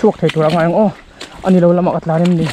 Chhuak thei tur a ngai ang aw a ni lo lamah ka tlan em ni.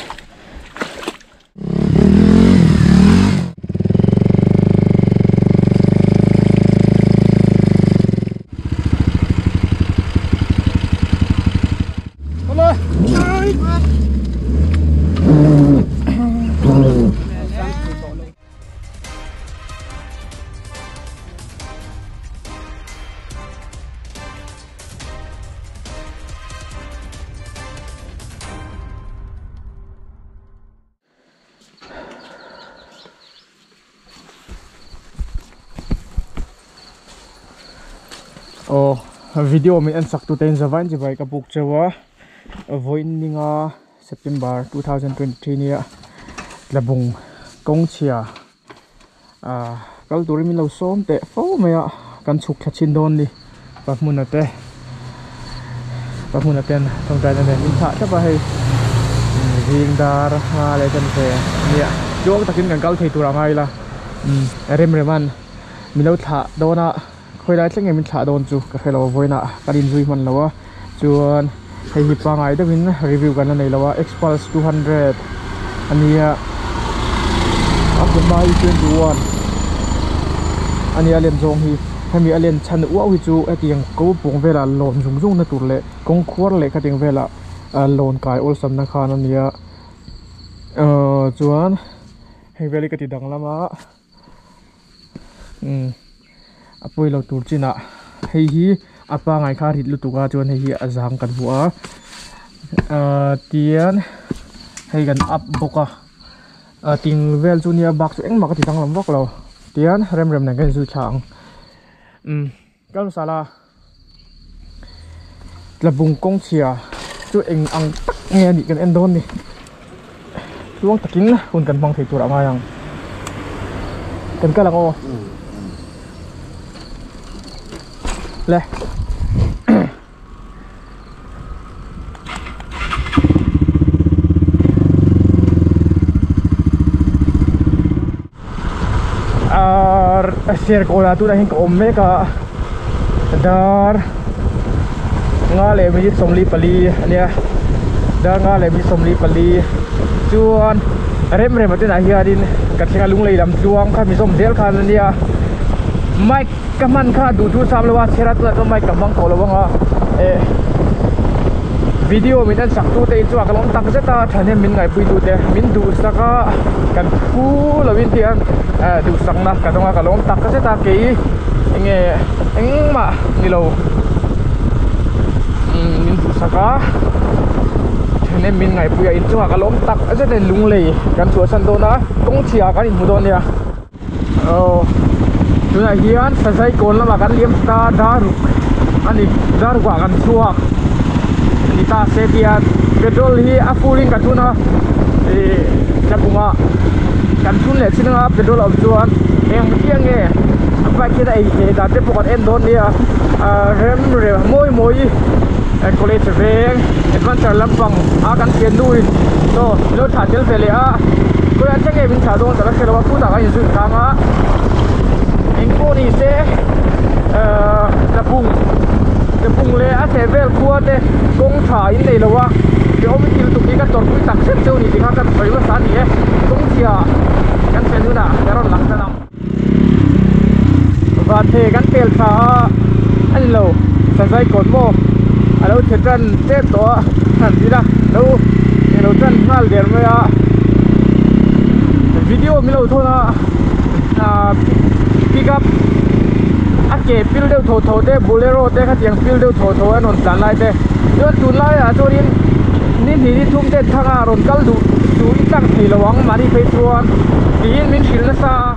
Aw video min en sak tute in zavain chibai ka buk cheu a vawiin ninga September 2023 nia tlabung kawng chhia ah kal turin min lo sawm teh fo mai a kan chhuk thla chhin dawn ni pa hmuna te pa hmuna ten tawngtaina nen min thlah thlap a hei zing dar nga leh chan ve nia tluang takin kan kal thei tur a ngai la umm rem reman min lo thlah dawn a khawi lai thleng nge min thlah dawn chu ka hrelo vawiinah kan inzui hman lo a chuan hei hi pangai deuhin review kan la nei lo a xpulse 200 a nia a hmunhma hi 21 a nia a len zawng hi hemi a len chhan uau hi chu hetiang ko pawng velah lawn zung zung na tur leh kawng khuar leh khatiang velah lawn kai awlsam na khan a nia ahh chuan heng vel hi ka ti danglam a. Umm a pawi lo tur chinah hei hi a pangai kha a rit lutuk a chuan hei hi a zang kan hmu a ahh tian hei kan up bawk a ah ting vel chu nia bak chu engmah ka ti danglam vak lo tian rem rem nen kan inzui thla ang umm kal hmasa la tlabung kawng chhia chu eng ang tak nge a nih kan en dawn ni tluang takin hun kan hmang thei tur a ngai ang kan kal ang aw le Serkawn ah tunah hian ka awm mek a dar nga leh minute 44 ania dar nga leh minute 44 chuan rem rem a tenah hianin ka thleng a lunglei lam tluang kha mi zawm zel khan ania mic ka hman kha duh thu sam lo a chhera tunah chuan mic ka hmang tawh lo ang a eh video min en sak tute in chuan ka lawm tak zet a thahnem min ngaihpui tute min duhsak a kan phu lo in tiang eh duhsakna ka dawng a ka lawm tak zet a kei enge engmah nilo umm min duhsak a thahnem min ngaihpui a inchungah ka lawm tak zet a lunglei kan chhuahsan dawn a kawng chhiah kan inhmu dawn nia. Aw tunah hian sazai kawn lamah kan liam ta daruk a ni daruk ah kan chhuak a ni ta se tian petrol hi a full in ka thun a ih tlabungah kan thun leh chin anga petrol a awm chuan eng chiah nge a bike hian a ei theih dan te pawh kan en dawn nia ah rem rem mawi mawi college veng adventure lampang a kan thian nu in saw lo thlah tel ve leh a. Kawia thleng nge min thlah dawn ka la hre lo a phutah kan inzui tlang a eng pawh ni se ahh tlabung tlabung leh a chheh vel khua te kawng tha in nei lo a ke awm thil tuk hi ka tawrhpui tak zet cheu ni tikha ka sawi hmasa a ni e kawng chhia kan thlen hunah ka rawn lang tan ang. Vanthei kan pel thla a a ni lo sazai kawt maw a lo chhe tan tep tawh a han ti ila lo eng lo tan nghal der mai a video min lo thawn a ah pick up a ke pil deuh tho tho te bolero te khatiang pil deuh tho tho an rawn tlan lai te chuan tunlaiah chuanin ni hnih ni thum te thanga rawn kal duh chu i tlang thei lo ang mahni phei chuan tiin min hrilh nasa a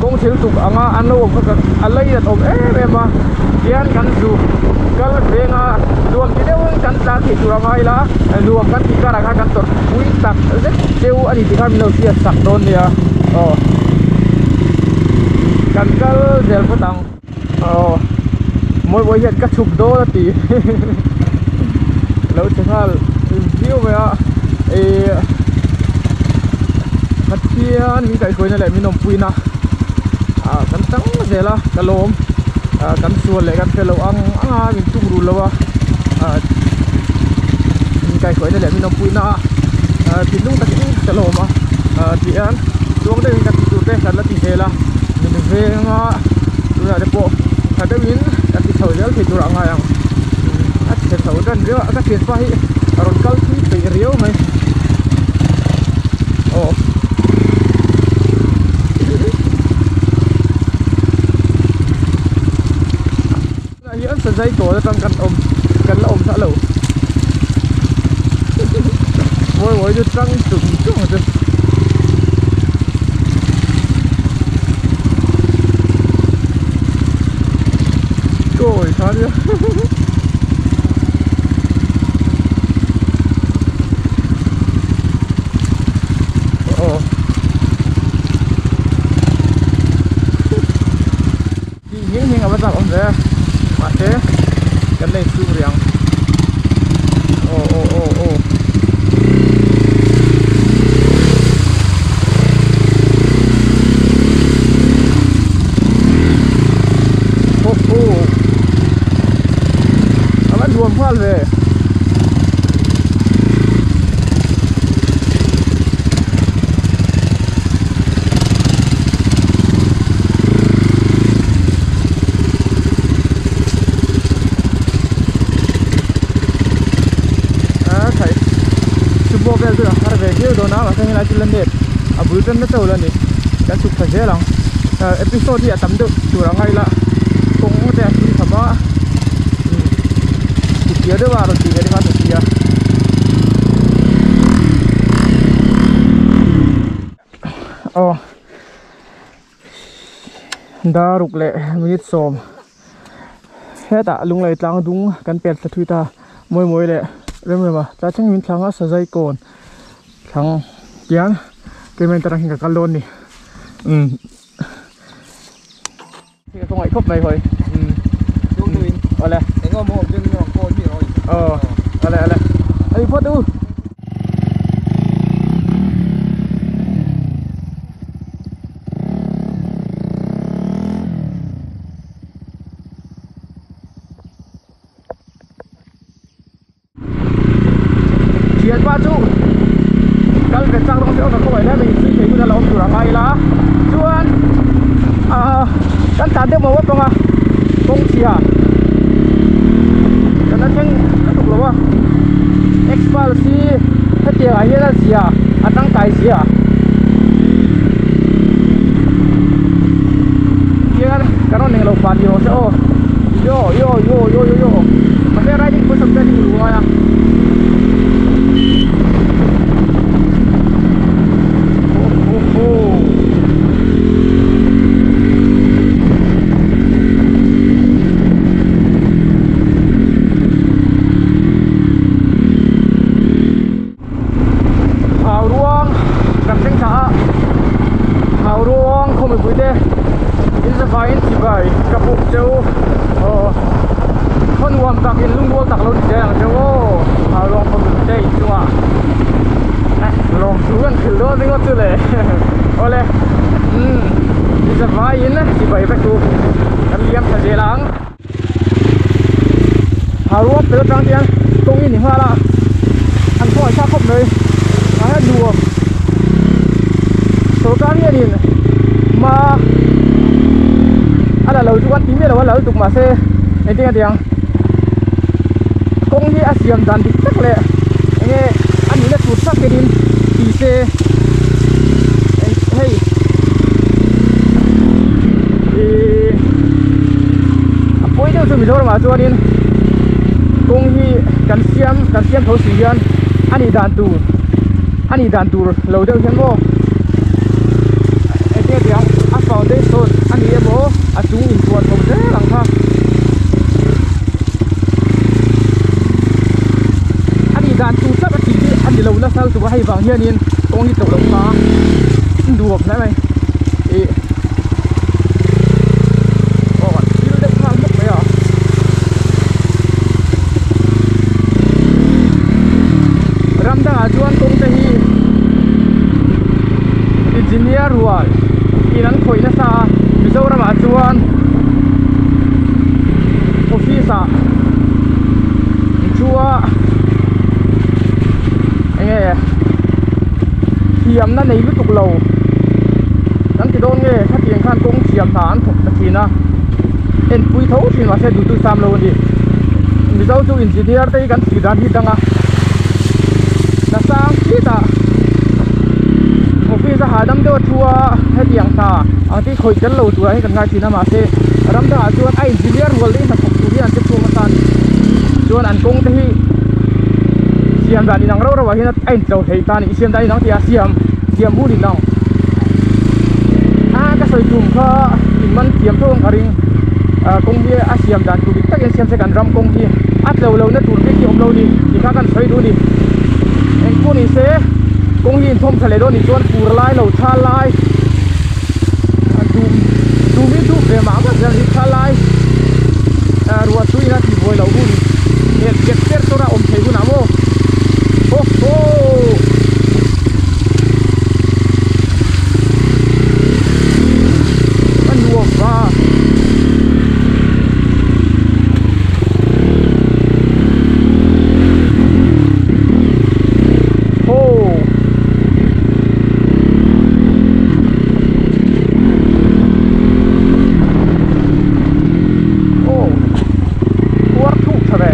kawng thil tuk anga an lo awm kha ka a lei an awm em em a tian kan zu kal veng a nuam ti deuhin kan tlan theih tur a ngai la nuam kan tih karah khan kan tawrh pui tak zet cheu a ni tih kha min lo hriat sak dawn nia aw kan kal zel phawt ang aw mawi mawi hian ka chhuk dawn a ti lo che nghal viau mai a ih Pathian min kaihhruaina leh min awmpuina ah kan tang zel a ka lawm ah kan sual leh kan hre lo ang ang a min tum rul lo a ah kaihhruaina leh min awmpuina a thinlung takin ka lawm a tihian chuang deuhin ka tih tur te kan la ti zel a min veng a tunah te pawh tha deuhin kan ti chho zel thei turah a ngai ang a chhe chho dan riau a ka thianpa hi a rawn kal thui peih riau mai aw. Tunah hian sazai tawl atang kan awm kan la awm thlah lo mawi mawi chu tang chung chung ang chu. Kawi tha nia aw. Tih hing hing a va chak awm ve mahse kan la insum rih ang aw aw aw aw ho ho a va nuam nghal ve. A khai sumo vel chu a har ve viau dawn a mahse helai chu la nep a bul tan na chauh la ni kan chhuk thla zel ang episode hi a tam deuh tur ang a ila kawng te a hlui tham a ti deuh a rawn tih ve te kha a tia. Aw daruk leh minute sawm hetah lunglei tlang dung kan pet thla thui ta mawi mawi leh rem rem a tlai thleng min thlang a sazai kawn thlang tiang keimah in tarang hi ka kal dawn a ni umm. Ka khawngaih khawp mai hawi. Awle. Aw. Awle awle. Ani phawt u. Thianpa chu kal ve chak rawh se aw ka khawngaih hle mai inchhui thei hun a la awm tur a ngai ila chuan ahh kan tlan deuh mawp ang a kawng chhia kan la thleng lutuk lo a expulse hi hetiang ah hian a zia a tangkai zia hian kan rawn englo pah ni rawh se aw yo yo yo yo yo yo mahse riding position te a ding luh ngai a. Hau ruang kan thleng thla a hau ruang khaw mipui te in zavaiin chibai ka puk cheu aw khaw nuam tak in lungrual tak lo ni zel ang cheu aw hau ruang khaw mipui te inchungah lawm thu kan thil dawn ringawt chu le awle umm in zavaiin chibai vek u kan liam thla zel ang. Ha ruang pel atang hian kawng hi ni nghal a an khawngaih thlak khawp mai ah hian nuam sorkar hianin hma a la lo chu kan ti miah lo a la lutuk mahse engtin nge tiang kawng hi a siam dan dik tak leh enge a nihna tur tak hianin ti se hei ihh a pawi deuh chu Mizoram ah chuanin kawng hi kan siam kan siam tho si hian a nih dan tur a nih dan tur lo deuh hian maw eng nge tiang a foundation a ni emaw a chung intuan chho zel ang kha a nih dan tur tlat a tih hi a ni lo nasa lutuk a hei vang hianin kawng hi chauh loh kha nuam hle mai ih aw an thil deuh nghal hmawk mai a ram dangah chuan kawng te hi engineer rual in an khawih nasa a Mizoram ah chuan office ah thu a. Thiamna nei lutuk lo kan ti dawn nge khatiang khan kawng siam hna an thawk ta thin a, enpui tho thin mahse duhtu sam lo a ni. Mizo chu engineer te hi kan thlir dan hi dang a, hna sang chitah office a hahdam deuh a thu a hetiang hna ang te hi khawih tel lo turah hian kan ngai thin a mahse ram dangah chuan a engineer rual te hi hnathawk tur hian an che chhuak nasa a ni. Chuan an kawng te hi siam dan inang rauh rauh ah hian a intlo hlei ta a ni. Siam dan inang tih ah siam siam hun inang a ka sawi tum kha in man thiam tho ang ka ring ah kawng hi a siam dan tur dik takin siam se kan ram kawng hi a tlo lo na tur bik hi a awm lo a ni tih kha kan sawi duh a ni engpawh ni se kawng hi inthawm tha leh dawn nih chuan fur lai lo tha lai dum dum hi dup ve mah mah zel hi tha lai ah ruah tui in a tih buai loh hun nghet nghet ber tur a awm thei hunah maw ho ho. A nuam va. Ho. Aw tuar thuk tha ve.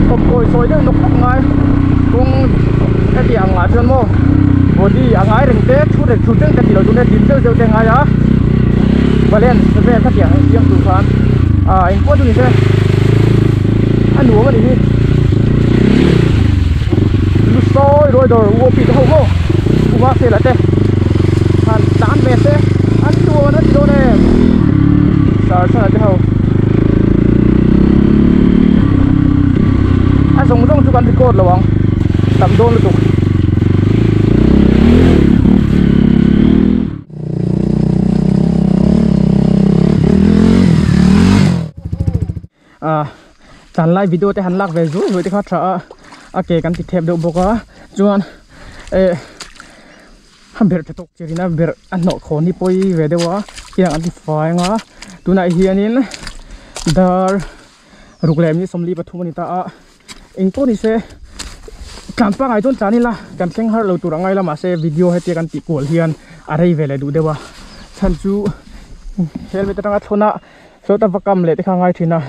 Kawp kawi sawi deuh nawk nawk ngai kawng heti ang ah chuan maw body a ngai reng te thu reng thu reng te tih loh chu nia dim zeuh zeuh te a ngai a balance vel khatiang ang siam tur khan ah engpawh chu ni se a nuam a ni hi lu sawi ruai dawr u aw pi te ho maw u va sela te han tlan ve se an nuam an va ti dawn em sar sar te ho a zawng zawng chu kan record lo ang tam dawn lutuk. Ah tlan lai video te han lak ve zui zui te kha tha a a ke kan ti thep deuh bawk a chuan eh a berh tha tawk chirin a berh a hnawh khawn hi pawi ve deuh a tiang an ti fai ang a tunah hianin dar ruk leh mi 43 a ni ta a eng pawh ni se tlan pangai chuan tlan ila kan thleng har lo tur angai la mahse video hetia kan tih kual hian a rei ve leh duh deuh a chhan chu helmet atanga thlawn a sawta va kam leh te kha a ngai thin a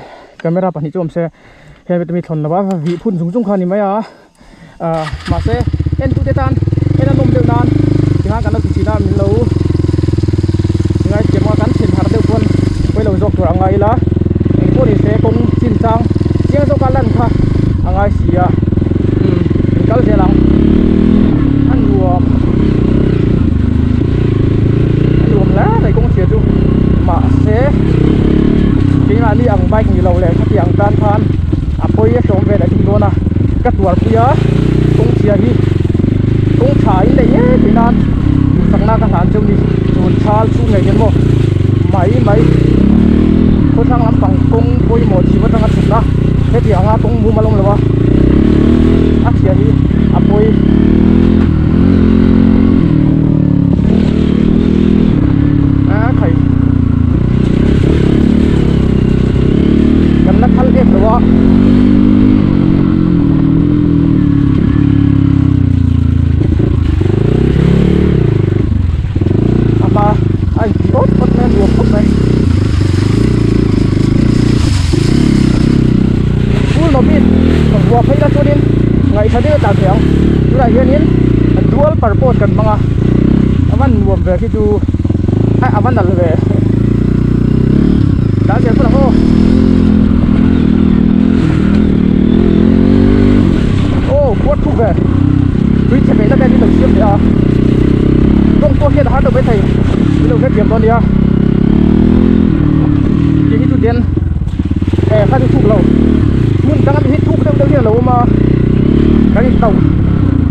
camera pahnih chu awm se helmet ami thlawn lova vih phun zung zung kha a ni mai a ah mahse entute tan en a nawm deuh nan tikhan kan lo ti thin a min lo ngaithiam a kan thlen har deuh pawn pawi lo zawk tur a ngai ila engpawh ni se kawng chin chang chiang zawk a lan kha a ngai si a umm in kal zel ang a nuam a nuam hle mai kawng chhia chu mahse keimahni ang bike ni lo leh khatiang tan khan a pawi a hlawm vel a ding dawn a ka tuarpui a kawng chhia hi kawng tha in nei ngei theih nan duhsakna ka hlan cheu ni chun thal chhung ngei hian maw mai mai khawthlang lampang kawng pawimawh chhim atanga chhuk a hetiang anga kawng mumal awm lo a a chhia hi a pawi a khai kan la thal em lo a. A hma a inti awt awt mai a nuam khawp mai full nawmin ka vuah phei la chuanin ngaihthla deuh a tlan thei ang tunah hianin dual purpose kan hmang a a van nuam ve khi chu a va nalh ve tlan zel phawt ang aw. Aw khuar thuk ve tui chhe veih na te an lo siam leh a kawng pawh hian a har deuh maithei min lo hrethiam dawn nia tih hi chu den eh kha chu thuk lo hmun dang ami hi thuk deuh deuh hian a lo awm a kan in tauh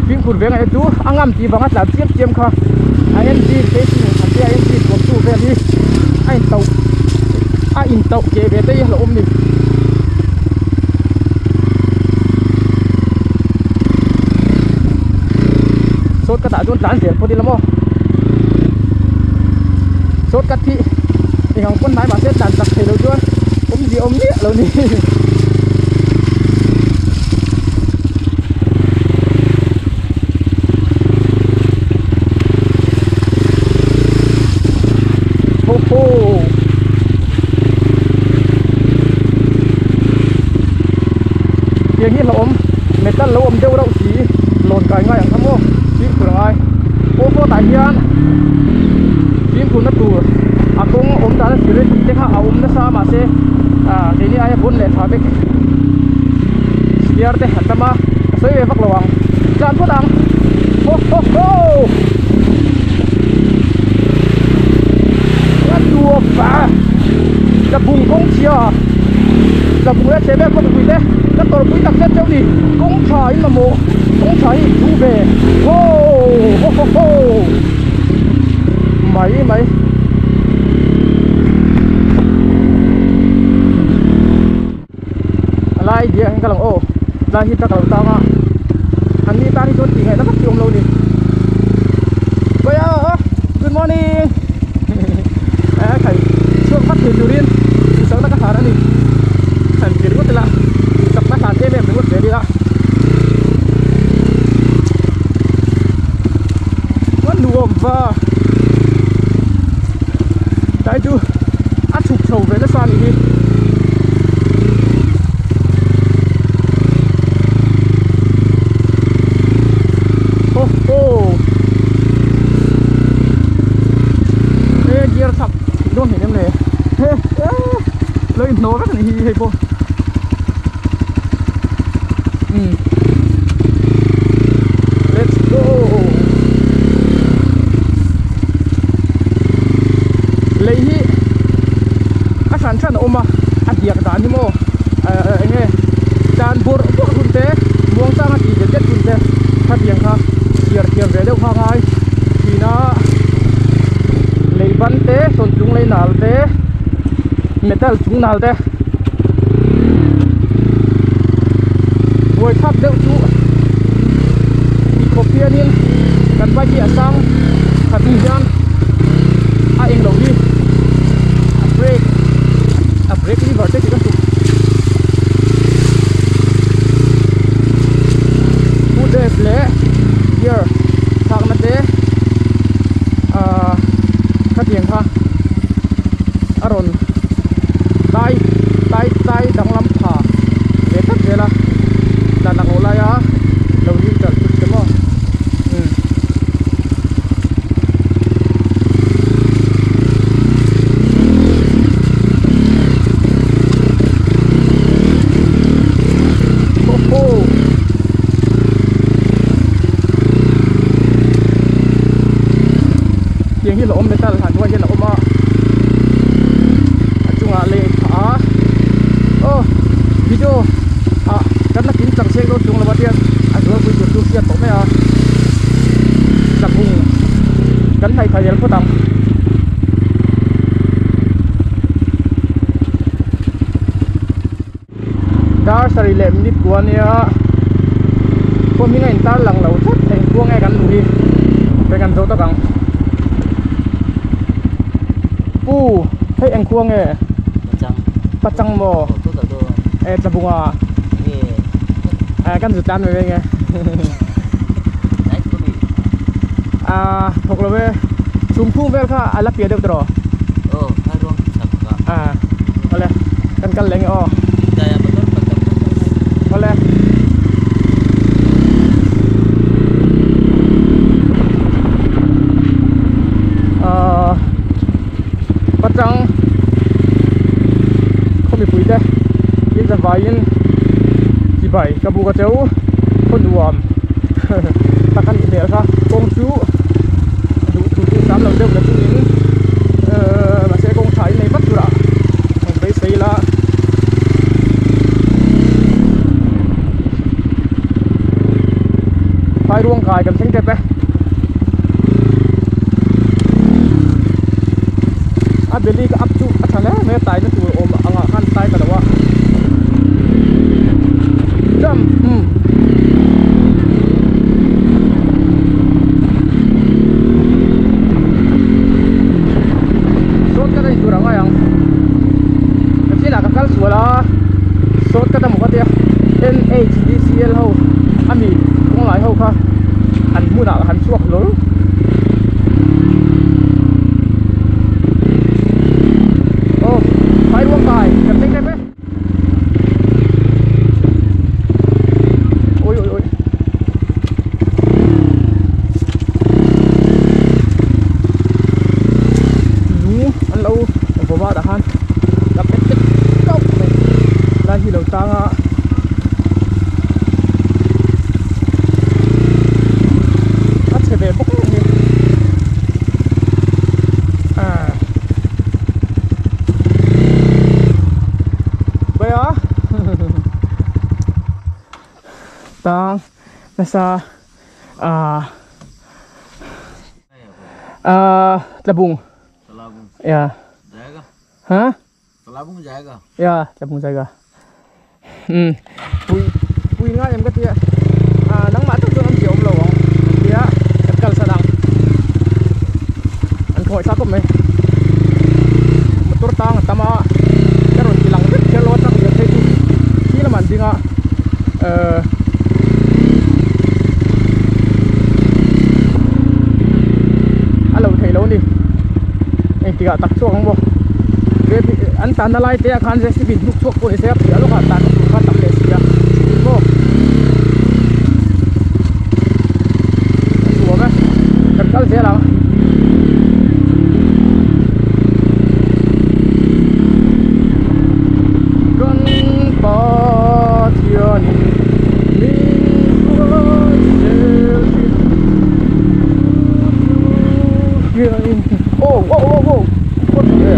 fimkhur ve ngaih chu a ngam tih vanga tlan chiam chiam kha a engine facing an tia engine tuam tu vel hi a in tauh a in tauh keh ve te hi a lo awm ni. Sawt ka Chutah chuan tlan zel phawt ila maw? Shortcut hi eng ang pawn hnai mahse tlan chak thei lo chuan awmzia awm miah lo ni. Ho ho. Tiang hi hlauhawm metal lo awm deuh rauh si lawn kai ngai ang kha maw fimkhur a ngai off road ah hian fimkhur na tur a kawng awm dan a thlir e tih te kha a awm nasa a mahse ah keini aia bawn leh tha vek chhiar te an tam a ka sawi ve vak lo ang tlan phawt ang ho ho ho a nuam va tlabung kawng chhia tlabung leh chhe vel pawh mipui te ka tawrhpui tak zet cheu ni kawng tha in mamawh kawng tha hi in thu ve ho ho ho ho mai mai. A lai diak hian ka lang aw tlai hi truck a lo tang a an ni tan hi chuan tih ngaihna vak hi awm lo a ni Bawia good morning a khai chhuak vat thei turin duhsakna ka hlan a ni han ti ringawt ila duhsakna hlan em em ringawt zel ila a nuam va tlai chu a chhuk chho ve nasa a nih hi. Ho ho he gear chak dawn hleinem le he lo inhnaw vek a nih hi hei pawh um let's go lei hi a hran hran a awm a a diak dan hi maw eng nge tlan bawrh bawrh hun te muang changa tih det det hun te khatiang kha chhiar thiam ve deuh kha a ngai thin a lei ban te sawn chung lei nal te metal chung nal te buai thlak deuh chu ti khawp hianin kan bike hi a sang khat ni hian a eng lo hi a brake a brake lever te tih ka tuk foot rest leh gear thlakna te ahh khatiang kha a rawn tai tai tai danglam pha ve tlat zel a dan ang loh laia lo lim ṭalh thut te maw umm. Ho ho tiang hi la awm metal han hnuaiah hian a awm a a chungah lei a inphah a aw video ah kan la kim chang chheng dawn chung lova tiang a zualpui tur chu hriat tawh mai a tlabung kan hnaih thla zel phawt ang. Dar sarih leh minute kua nia khua hming a intar lang lo tlat eng khua nge kan luh hi hei kan zawh tak ang pu hei eng khua nge pachang maw e tlabunga e kan zut tlan ve ve nge a thawk lo e chhum khung vel kha a la piah deuh tawh a awle kan kal leh nge aw awle ahh pachang khaw mipui te in zavaiin chibai ka buk a cheu khaw nuam tak a nih hmel kha kawng chu duh thu chu sam lo deuh la chungin ehh mahse kawng tha in nei vat turah an beisei la phai ruang kai kan thleng tep e a beli ka up chu a tha hle mai a taina tur awm angah khan tai ta lo a jump umm. NHDCL ho ami kawng lai ho kha an hmunah han chhuak hlawl. Aw phairuang kai kan thleng tep e. Ui ui ui. Lung an lo vaw a tah khan la pet pet kauh mai lai hi lo tang a. A chhe ve bawk em hi. Ah. Baya. Tang nasa ah ah Tlabung. Tlabung. Ya. Jayega. Ha? Tlabung jayega. Ya, Tlabung jayega. Pui pui nga em ka tia. Ah nangmah tak chuan an zia awm lo ang an tia kan kalsan ang. An khawi thlak khawp mai. Motor tang a tam a ka rawn ti lang vek kher lo a truck lian phei chu khi lamah an ding a eh a lo theih lo a ni. Engtikah tak chhuak ang maw? An tanna lai te ah khan JCB hnuk chhuak pawh ni se a piah lawkah tanna tur kha tam leh si a maw a nuam e kan kal zel ang. Kan Pathianin min hruai zel thin chu chu hianin oh oh oh oh kawt ve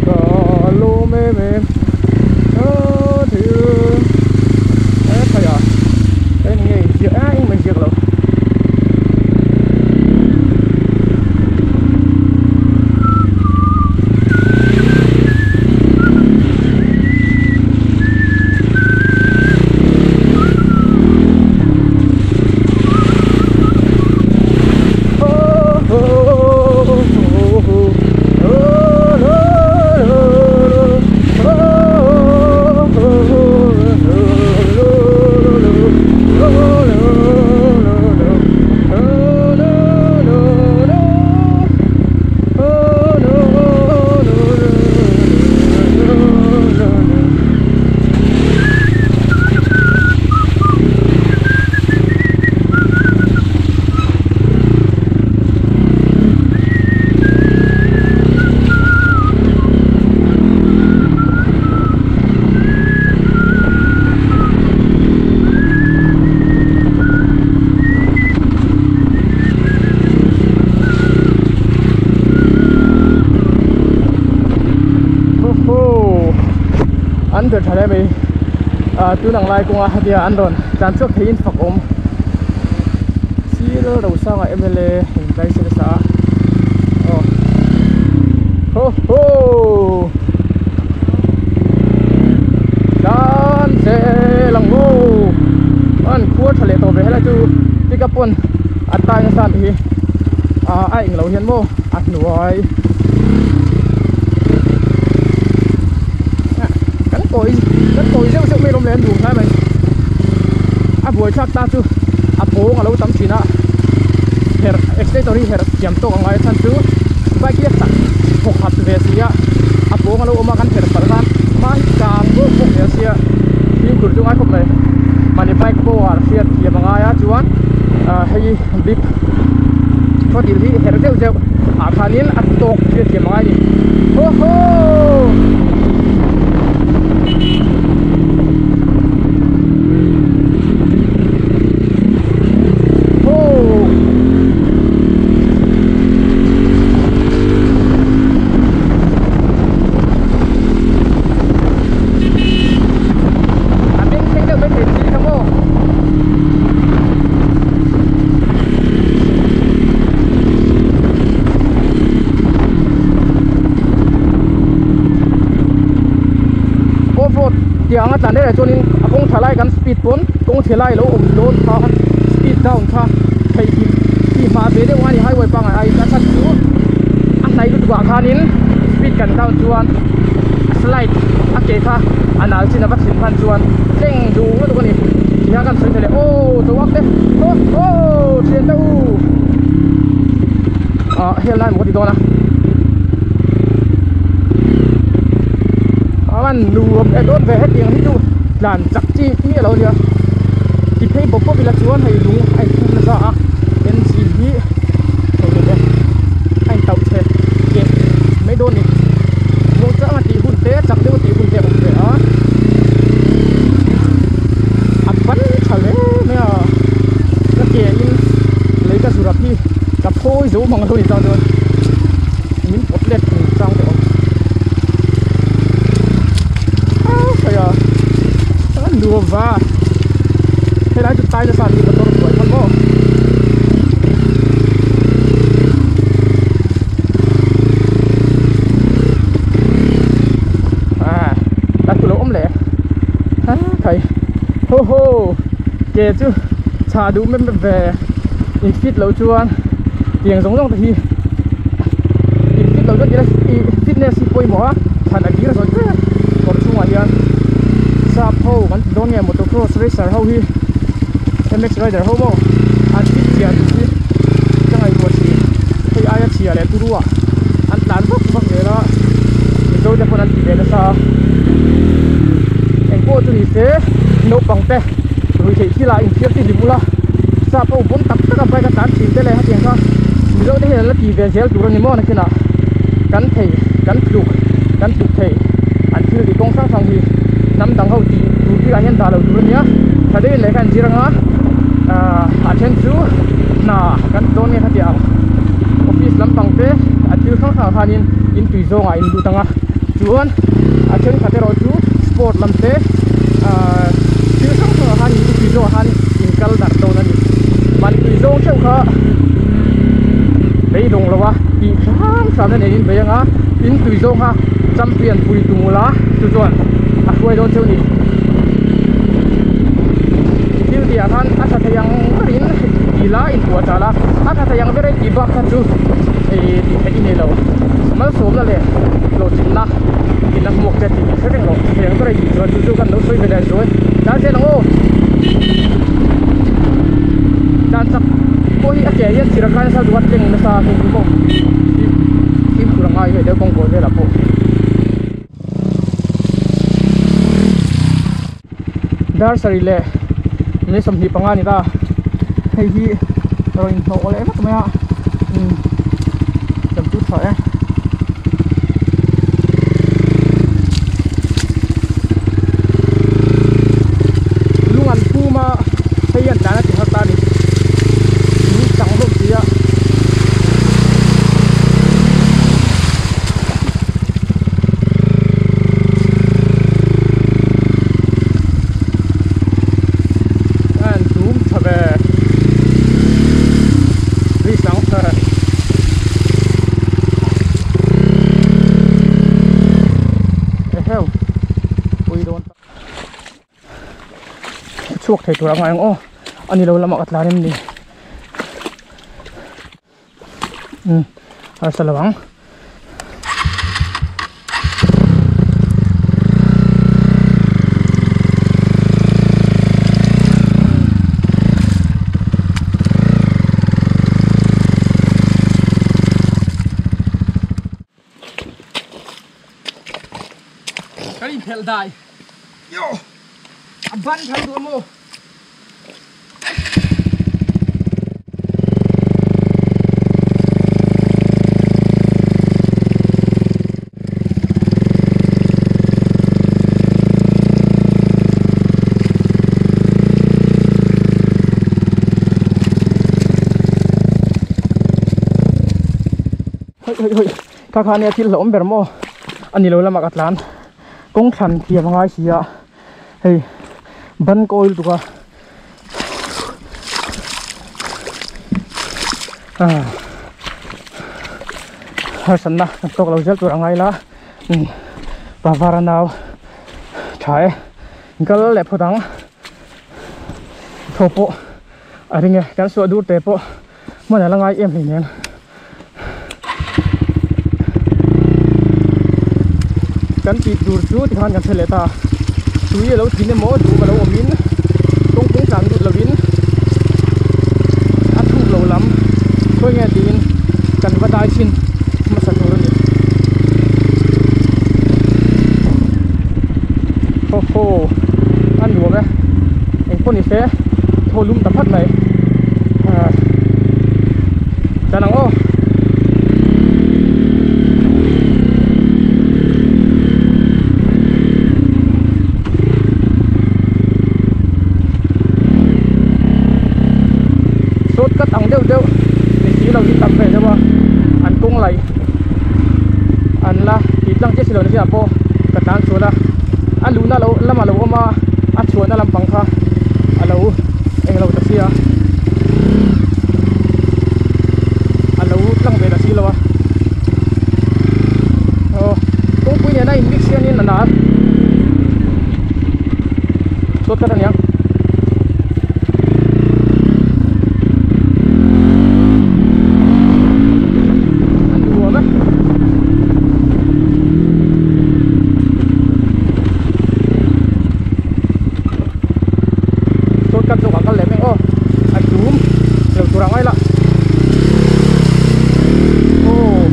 ka lawm em em a thil e khai a eng nge inziak a engmah inziak lo. An ber tha hle mai ah tun ang lai kawnga hetia an rawn tlan chhuak theiin fak awm sir Rosanga mla in zai se nasa a aw ho ho tlan zel ang u an khua tha leh tawh ve helai chu pickup pawn a tai nasa anih hi ah a englo hian maw a hnuai kan kawi kan kawi zeuh zeuh mai lawm le an duh hlai mai a buai thlak ta chu a pawng a lo tam thin a herh accelerator hi herh thiam tawk ang ai chhan chu bike hi a chak thawk khat ve si a a pawng a lo awm a kan herh palh khan hma hi kang bawk bawk zel sia fimkhur chu ngai khawp mai mahni bike power hriat thiam a ngai a chuan ah hei bip thlawtil hi herh zeuh zeuh ah khanin a tawk hriat thiam a ngai a ni haw haw. A beng thleng deuh mai thei si kha maw. Off road tiang a tlan daih ah chuanin a kawng tha lai kan speed pawn kawng chhe lai lo awm dawn kha speed down kha theih hi tih hma ve deuh a ni highway pangngai aiin a chhan chu a hnai lutuk ah khanin speed kan down chuan a slide a ke kha a nal chin a va thlen hman chuan tleng duh Tihian kan sawi thei leh aw chawak te aw aw thian te u ah hel lai maw ka ti dawn a a van nuam leh dawn ve hetiang hi chu tlan chak chi miah lo a nia ti phei bawp bawp ila chuan hei lung a inkhum nasa a engine hi hei ni e a intauh chhe keh mai dawn a ni muangchang a tih hun te chak deuh a tih hun te a awm ve a. A ban tha hle mai a ka ke in lei ka zurap hi ka phawi zo mang lo ni chang chuan min pawt let thei chang te awm a hei a a nuam va helai chu tai nasa an ni motor buai kha maw. A chu lo awm leh a khai ho ho ke chu chhah duh mep mep ve in fit loh chuan tiang zawng zawng te hi in fit loh chuan ila ih fitness hi pawimawh a thlan a dir zawih vek kawr chhungah hian sap ho kan ti dawn nge motocross racer ho hi mx rider ho maw an fit chiah tih hi ka ngaihtuah thin hei aia chhia leh turu ah an tlan vak vak zel a mizo te pawn an ti ve nasa a engpawh chu ni se naupang te rui theih thil ah inthiar te hlim ula sap ho bawm tak tak a bike a tlan thin te leh hetiang kha mizo te hian an la ti ve zel tur a ni maw nakinah kan thei kan tluk kan tluk thei an thil tih kawng hrang hrang hi hnam dang ho tih tur bikah hian dah lo tur a nia tha deuhin lehkha an zir anga ahh a then chu hna kan ti dawn nge khatiang ang office lampang te a thil hrang hrang ah khanin in tui zawngah in lut ang a chuan a thenkhat erawh chu sport lam te ahh thil hrang hrang ah khan in tui zawngah khan in kal darh dawn a ni mahni tui zawng theuh kha beidawng lo a tih hram hram na nen in bei ang a in tui zawng kha champion pui tum ula chu chuan a hruai dawn cheu a ni thil tih ah khan a tha thei ang berin ti la in puah chah la a tha thei ang ber e tih bak kha chu ih tih theih i nei lo malsawmna leh hlawhtlinna in a hmuak che tih hre reng rawh thei ang ber e tih chuan chu chu kan lo sawi ve leh zuai tan zel ang aw tan chak pawh hi a ke hian thir a kai nasa duh a tleng nasa kawng pawh fimkhur a ngai ve deuh kawng kawi velah pawh. Dar sarih leh ni 25 a ni ta hei hi rawn inhnawh leh vek mai a umm kan chu tha e. Lung an phum a hei hian tlan a ti har ta a ni lung chang hlawm si a. An tum tha ve ri sang eheu pui dawn ta chhuak thei tur a ngai ang aw a ni lo lamah ka tlan em ni. Um harsa lo ang kan inphelh dai yo a ban thal duh a maw. Hoi hoi hoi kha kha nia thil hlauhawm ber maw a ni lo lamah ka tlan kawng thlan thiam a ngai si a. Hei ban kawi lutuk a ah harsatna kan tawk lo zel tur a ngai la umm pavara nau tha e kal leh phawt ang thaw pawh a ring e kan suah dur te pawh hman a la ngai em hleinem. Kan tih tur chu tikhan kan hre leh ta tui a lo thin emaw duh a lo awmin kawng pawng. Dai chin hmasa tur a ni. Ho ho a nuam e engpawh ni se thaw lum ta phat mai ah tan ang aw. Shortcut ang deuh deuh ni si lo in tam ve deuh a an kawng laih an la tih tlang chiah si lo na chiah pawh ka tlan sual a a luhna lo lamah lo awm a a chhuahna lampang kha a lo eng lo ta sia a lo tlang ve ta si lo a aw kawngpui nena in mix hianin a nar shortcut a niang. A nuam e. Shortcut zawk ah kal leh mek aw. A chum lo tur ang aila. Aw.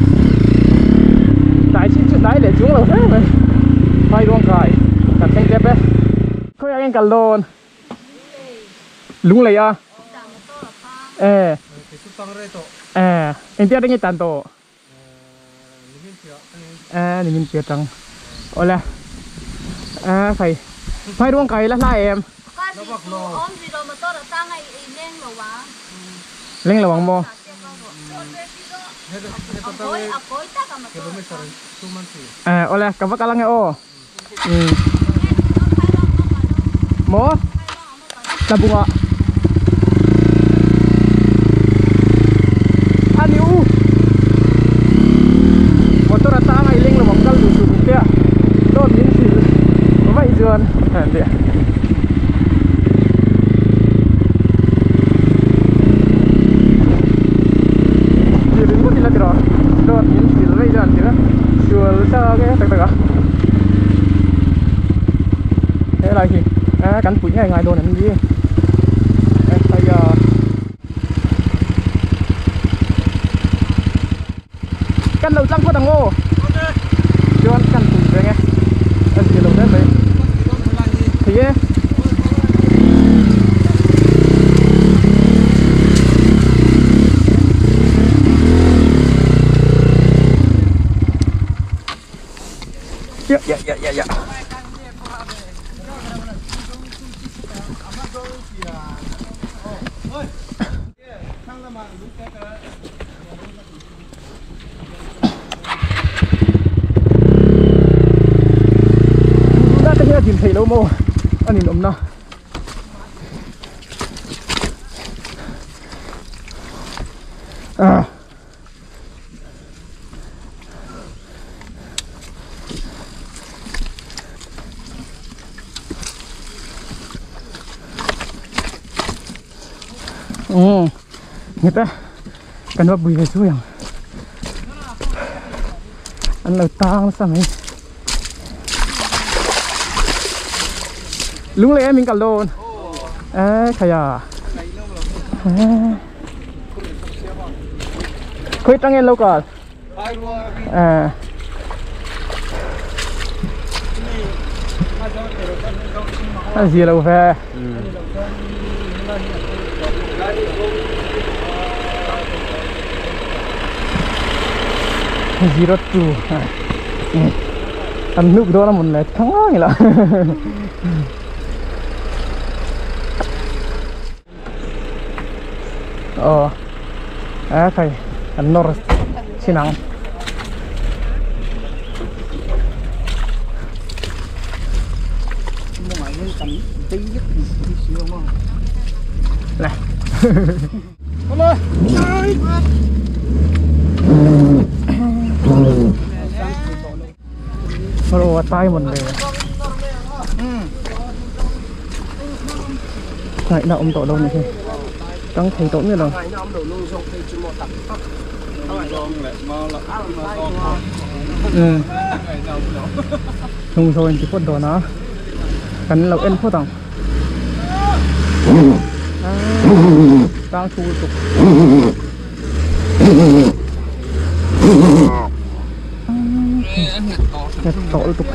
Dai chin chu dai leh chung lo hle mai. Phai ruang kai kan thleng tep e. Khawiah nge kal dawn? Lunglei a. Eh. Eh, engtia ringi tan tawh? Eh, nimin piah tang. Awle. Eh, khai. Phai ruang kai la hla em? Leng lo ang maw? Eh, awle, ka va kal ange aw. Maw? Tlabunga a ni u motor a tang a i leng lo ang kal duh suh tum te a dawt min hrilh vaih chuan ti ringawt ila tiraw dawt min hrilh vaih chuan ti sual chak e tak tak a helai hi kan puih ngei ngai dawn an ni hei a kan lo tlang phawt ang aw chuan kan pui reng e a zia lo hle mai thei e. Ya ya ya ya ya. Tuna te hian a din theih lo maw a ninawmna. Ah. Ừ, người ta cần vào bùi về suy ang anh lo tang sa mai lung le mình cả lon ê khaya khơi tăng en local à gì lâu về zero two ăn nước đó là một lệ thắng là ờ à thầy ăn nor xin ăn này rồi tay mình về này nó ông tổ đâu này trắng thấy tổ như rồi không rồi chỉ có đồ nó cần lộc en phút tòng đang thu tục Nghet tawh lutuk.